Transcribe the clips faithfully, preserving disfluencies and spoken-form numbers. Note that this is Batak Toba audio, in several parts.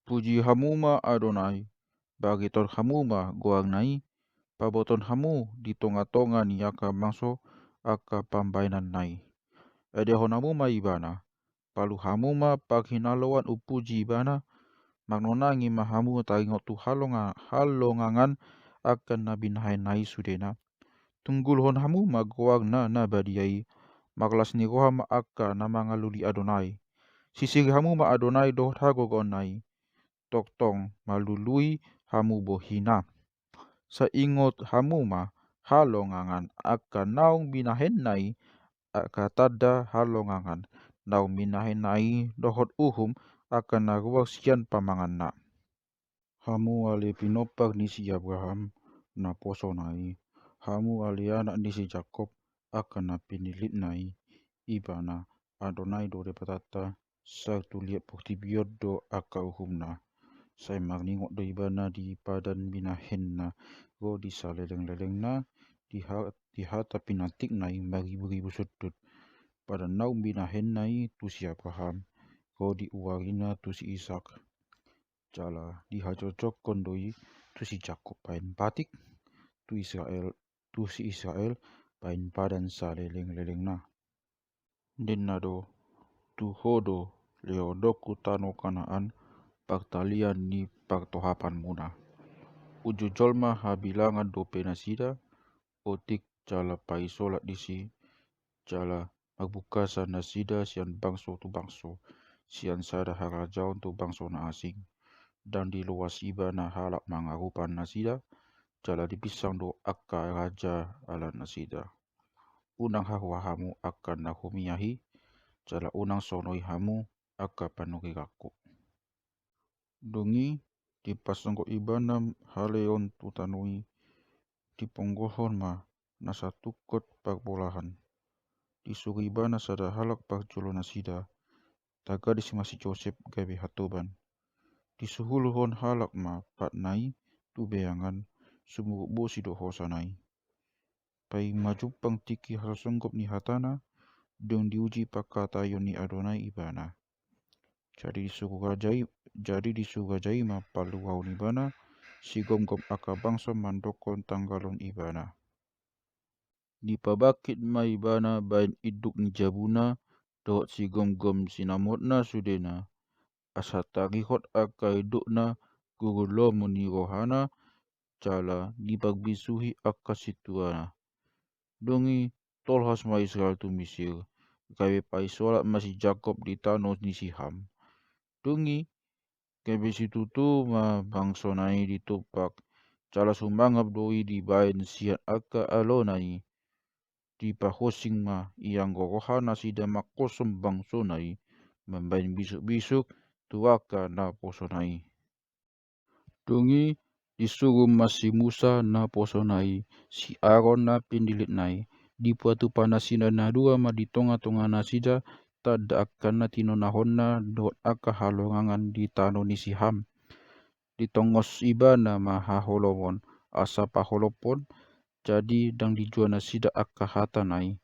Puji hamu ma Adonai, bagiton hamu ma goarna i, paboton hamu di tonga-tonga ni angka bangso angka pambahenanna i. Edehon hamu ma ibana, palu hamu ma panghinaloan umpuji ibana, mangonangi ma hamu taringot tu halonga-, halongangan angka na binahenna i sudena. Tunggulhon hamu ma goarna na badia i, marlas ni roha ma angka na mangalului Adonai. Sisiri hamu ma Adonai dohot hagogoonna i, tongtong malului hamu bohina. Sai ingot hamu ma halongangan angka naung binahenna i, angka tanda halongangan naung binahenna i dohot uhum angka na ruar sian pamanganna. Hamu ale pinompar ni si Abraham naposona i, hamu ale anak ni si Jakob angka na pinillitna i, ibana Adonai do Debatanta, sar tu liat portibi on do angka uhumna. Sai marningot do ibana di padan binahenna, ro di salelenglelengna, di ha-, di hata pinantikna i mariburibu sundut. Padan naung binahenna i tu si Abraham, ro di uarina tu si Isak. Jala dihajojokkon do i tu si Jakob baen patik, tu Israel, tu si Israel baen padan salelenglelengna. Ninna do, tu ho do lehononku tano Kanaan partalian ni partohapanmuna. Uju jolma habilangan dope nasida, otik jala paisolat disi, jala marbungkasan nasida sian bangso tu bangso, sian sada harajaon tu bangso na asing. Ndang diloas ibana halak mangarupa nasida, jala dipinsang do angka raja ala nasida. Unang hahoa hamu angka na humiahi, jala unang sonoi hamu angka panurirangku. Dung i dipasonggot ibana haleon tu tano i, diponggohon ma na satungkot parbolahan. Disuru ibana sada halak parjolo nasida, tagadis ma si Josep gabe hatoban. Disuhulhon halak ma patna i tu beangan, sumurut bosi do hosana i. Paima jumpang tingki hasonggop ni hatana, dung diuji pangkataion ni Adonai ibana. Jadi disuru raja i, jadi disuru raja i ma paluahon ibana, sigomgom angka bangso mandokkon tanggalon ibana. Dipabangkit ma ibana baen induk ni jabuna, dohot sigomgom sinamotna sudena, asa tarihot angka indukna guru lomo ni rohana, jala diparbisuhi angka sintuana. Dung i tolhas ma Israel tu Misir, gabe paisolat ma si Jakob di tano ni si Ham. Dung i gabe situtu ma bangsona i ditumpak, jala sumangap do i dibaen sian angka alona i. Dipahosing ma i anggo roha nasida manghosom bangsona i, mambaen bisukbisuk tu angka naposona i. Dung i disuru ma si Musa naposona i, si Aron na pinillitna i, dipatupa nasida na dua ma di tongatonga nasida tanda angka na tinonahonna dohot angka halongangan di tano ni si Ham. Ditongos ibana ma haholomon, asa paholophon, jadi ndang dijua nasida angka hatana i.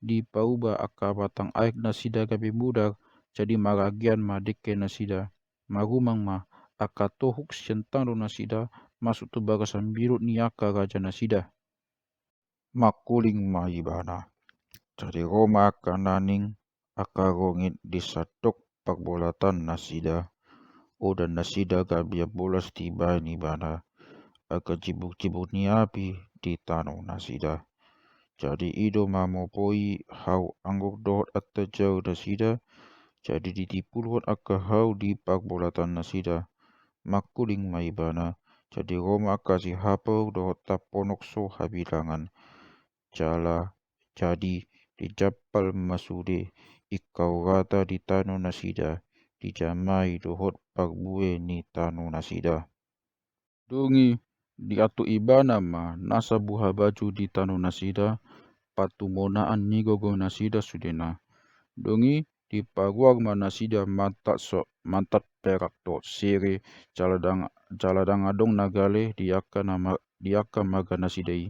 Dipauba angka batang aek nasida gabe mudar, jadi maragean ma dengke nasida. Marumang ma angka tohuk sian tano nasida masuk tu bagasan biruk ni angka raja nasida. Mangkuling ma ibana. Jadi ro ma angka naning, angka rongit di sandok parbolatan nasida. Udan nasida gabe bolas dibaen ibana, angka jimbukjimbuk ni api di tano nasida. Jadi i do mamopoi hau anggur dohot antajau nasida, jadi ditipulhon angka hau di parbolatan nasida. Mangkuling ma ibana, jadi ro ma angka sihapour dohot tamponok so habilangan. Jala jadi dijampal ma sude ingkau rata di tano nasida, dijamai dohot parbue ni tano nasida. Dung i diantuk ibana ma nasa buhabaju di tano nasida, patumonaan ni gogo nasida sudena. Dung i diparuar ma nasida mantat so-, mantat perak dohot sere, jala ndang, jala ndang adong na gale di angka na ma-, di angka marga nasida i.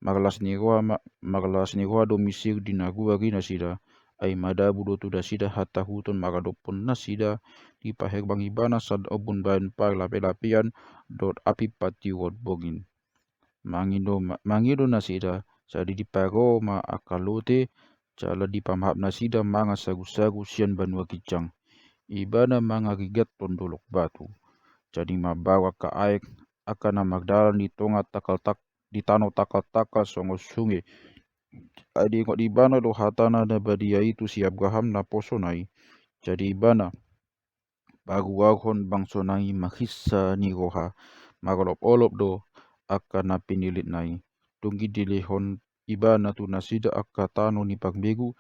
Marlas ni roha ma-, marlas ni roha do Misir di na ruar i nasida, Ai madabu do tu nasida hatahuton mangadophon nasida, dipaherbang ibana sada ombun bahen parlapelapean dohot api patiuron bongin. Mangido ma-, mangido nasida, jadi diparo ma angka lote, jala dipamahap nasida mangan sagusagu sian banua ginjang. Ibana mangarigathon dolok batu. Jadi mambaru angka aek, angka na mardalan di tonga takal-tak-, di tano takal-takal songon sunge. Ai diingot ibana do hatana na badia i tu si Abraham naposona i. Jadi ibana paruarhon bangsona i marhisa ni roha, marolopolop do angka na pinillitna i. Dung i dilehon ibana tu nasida angka tano ni parbegu,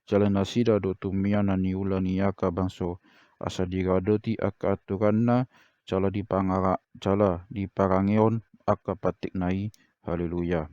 jala nasida do tumian na niula ni angka bangso, asa diradoti angka aturanna, jala dipangara-, jala diparangehon angka pantikna i. Haleluya.